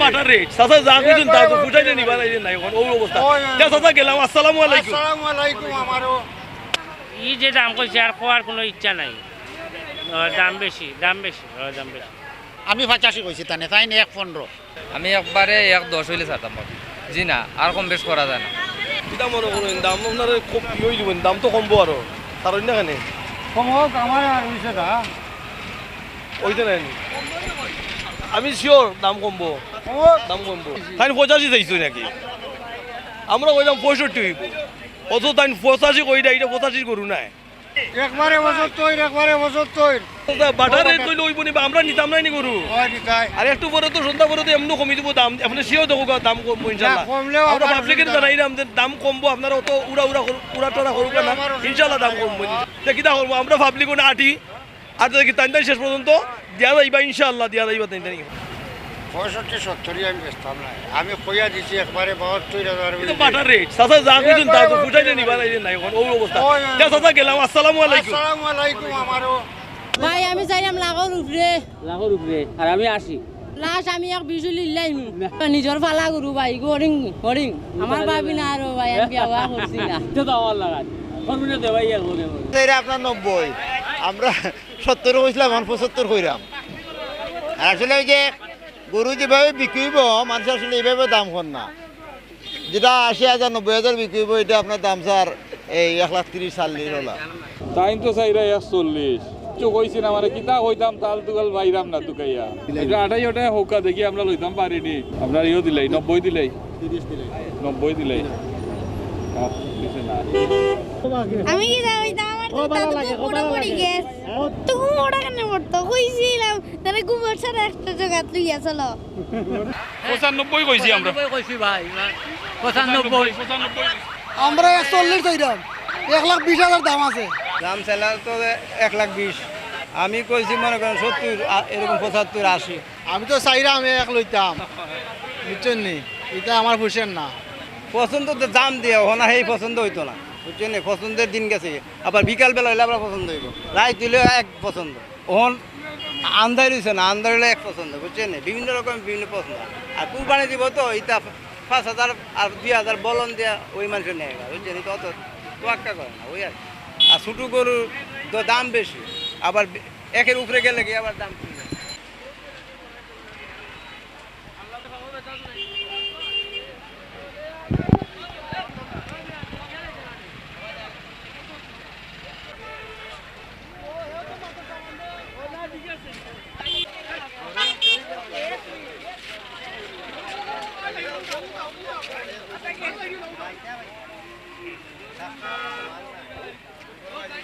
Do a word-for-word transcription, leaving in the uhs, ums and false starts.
Butter rate, চাচা যা কইছইন তা তো বুঝাইলে নিবা নাইলে নাই, অখন অউ অবস্থা। ওই, ওই, তে চাচা গেলাম, আসসালামু আলাইকুম। আসসালামু আলাইকুম। আমারও ই যে দাম কইছে আর কওয়ার কুনু ইচ্ছা নাই। ও, দাম বেশি, দাম বেশি, ও, দাম বেশি। আমি পঁচাশি কইছি, তানে তাইন এক পনেরো। আমি একবারে এক দশ অইলে ছাড়তাম পারি। জি না, আর কম বেশ করা যায় না। কিতা মনো করইন, দাম আপনার খুব ই অইলিবো, দাম তো কমবো আরো। কারণ না কেনে? কম হোক, আমার আর অইছে না। অইছে না নি? আমি শিওর দাম কমবো। কম হোক। দাম কমবো। তাইন পঁচাশি চাইছইন নাকি? আমরা কইলাম পঁয়ষট্টি অইবো। অথচ তাইন পঁচাশি কইরা, ইটা পঁচাশির গরু নায়। একবারে পঁচাত্তর, একবারে পঁচাত্তর। বাটার রেট কইলে অইবো নি বা, আমরা নিতাম নায় নি গরু। হয় নিতাই। আর একটু পরে তো সন্ধ্যা পরে তো এমনেও কমি দিবো দাম। আপনে শিওর দেখো গা, দাম কমবো ইনশাআল্লাহ। না, কমলেও আমরা আমার পাবলিকরে অসুবিধা নাই। জানাইলাম যে দাম কমবো, আপনারা অত উড়া উড়া করু-, উড়া টড়া করুক না। আমার অসুবিধা ইনশাআল্লাহ দাম নাই। কমবো। তে কিতা করবো? আমরা পাবলিক অনে আটি। আর দেখি তাইন তাইন শেষ পর্যন্ত দিয়া যাইবা, ইনশাআল্লাহ দিয়া যাইবা তাইন তাইন। পঁয়ষট্টি সত্তরই আমি বেচতাম না। আমি কইয়া দিছি একবারে বাহাত্তর হাজার। ইটা বাটার রেট। চাচা যা কইছইন তা তো বুঝাইলে নিবা নাইলে নাই, অখন অউ অবস্থা। ওই, ওই, তে চাচা গেলাম, আসসালামু আলাইকুম। আসসালামু আলাইকুম। আমারও ভাই, আমি চাইলাম লাখর উপরে। লাখর উপরে, আর আমি আশি। লাস্ট আমি এক বিশ অইলে ইলাইমু। না। নিজর ফালা গরু ভাই, হরিং, হরিং। আমার ভাবি না আরো ভাই, আমি বিয়া করছি না। ইটা তো আমার লাগাত। করবি না দে ভাই, ইয়া করে, করে। এরা আপনার নব্বই, আমরা সত্তর কইছিলাম, অখন পঁচাত্তর কইরাম। আর আসলে অউ যে গরু যেভাবে বিক্রি অইবো, মানুষ আসলে ইভাবে দাম কর না। যেটা আশি হাজার, নব্বই হাজার বিক্রি অইবো, ইটা আপনার দাম স্যার এই এক লাখ তিরিশ, চল্লিশ অলা। তাইন তো চাইরা এক চল্লিশ। কিচ্ছু কইছি না, মানে, কিতা কইতাম, তাল তুকাল পাইরাম না তুকাইয়া। ইটা আটাই ওটাই হউক্কা দেখি আমরা লইতাম পারি নি। আপনার ইয়ো দিলাই, নব্বই দিলাই। নব্বই দিলাই। আহ, দিছে না। আমি কিতা কইতাম, আমার তো দাদু তো বড় পড়ি গেছে। তো বড় কেনে পড়তো? কইছিলাম, তারে গোবর সার একটা জগাত লইয়া চলো। পঁচানব্বই কইছি আমরা। পঁচানব্বই কইছি ভাই, পঁচানব্বই। পঁচানব্বই। আমরা এক চল্লিশ চাইরাম, এক লাখ বিশ হাজার দাম আছে। দাম চাইলাম তো এক লাখ বিশ, আমি কইছি মনে করেন সত্তর, আ, এরকম পঁচাত্তর, আশি। আমি তো চাইরাম এক লইতাম, বুঝছইন নি? ইটা আমার পছন্দ না। পছন্দ তো দাম দিয়া, অখন হেই পছন্দ অইতো না, বুঝছইন নি? পছন্দের দিন গেছে, আবার বিকাল বেলা অইলে আবার পছন্দ অইবো, রাইত অইলে এক পছন্দ। অখন আন্দাইর অইছে না, আন্দাইর অইলে এক পছন্দ, বুঝছইন নি? বিভিন্ন রকম বিভিন্ন পছন্দ। আর কুরবানি দিবো তো, ইটা পাঁচ হাজার আর দুই হাজার বলন দিয়া অউ মানষে নেয়, বুঝছইন নি? ইটা অত তোয়াক্কা করে না, অউ আর কি। আর ছোট গরুর তো দাম বেশি, আবার বে-, একের উপরে গেলে গিয়া আবার দাম কমে যায়।